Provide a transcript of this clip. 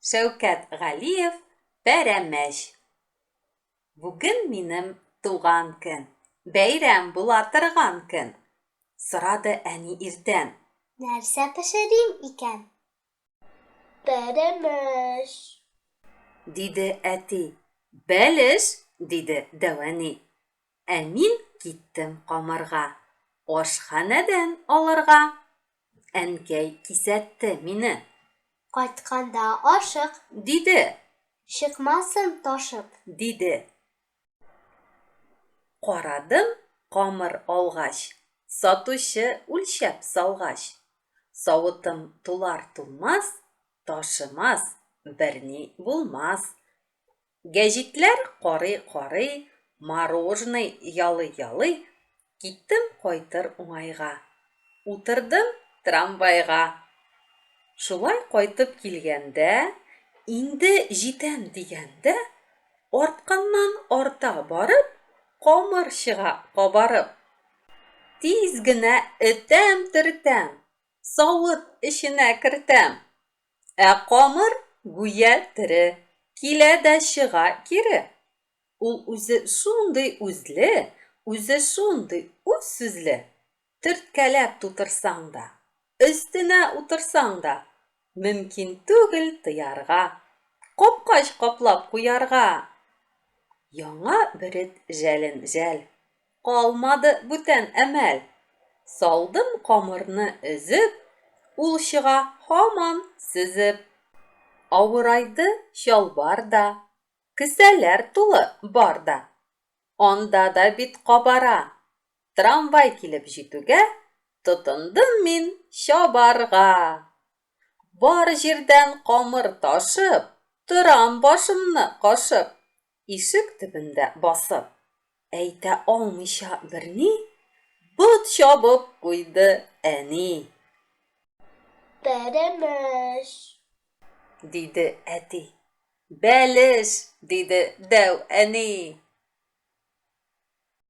Шәүкәт Галиев Пәрәмәч Бүген минем туган көн, Бәйрәм була торган көн. Сорады әни иртән. Нәрсә пешерим икән? Пәрәмәч. Диде әти. Бәлеш, диде дәү әни. Ә мин киттем камырга, Ашханәдән алырга. Әнкәй кисәтте мине. Кайтканда ашык. Диде. Чыкмасын ташып. Диде. Карадым камыр алгач, Сатучы үлчәп салгач. Савытым тулар-тулмас, Ташымас, берни булмас. Гәҗитләр карый-карый, морожный ялый-ялый, киттем кайтыр уңайга. Утырдым трамвайга. Шулай кайтып килгәндә, инде җитәм дигәндә, артканнан арта барып, камыр чыга кабарып. Тиз генә этәм-төртәм, савыт эченә кертәм. Ә камыр гүя тере, килә дә чыга кире. Ул үзе шундый үзле, үзе шундый үз сүзле, төрткәләп тутырсаң да, өстенә утырсаң да, мөмкин түгел тыярга, капкач каплап куярга. Яңа берет жәлен жәл, Калмады бүтән әмәл. Салдым камырны өзеп, Ул чыга һаман сөзеп. Авырайды чалбар да, Кесәләр тулы бар да. Анда да бит кабара. Трамвай килеп җитүгә, Тотындым мин чабарга. Бар җирдән камыр ташып, Торам башымны кашып. Ишек төбендә басып, әйтә алмыйча берни, бот чабып куйды әни. Пәрәмәч. Диде әти. Бәлеш, диде дәү әни.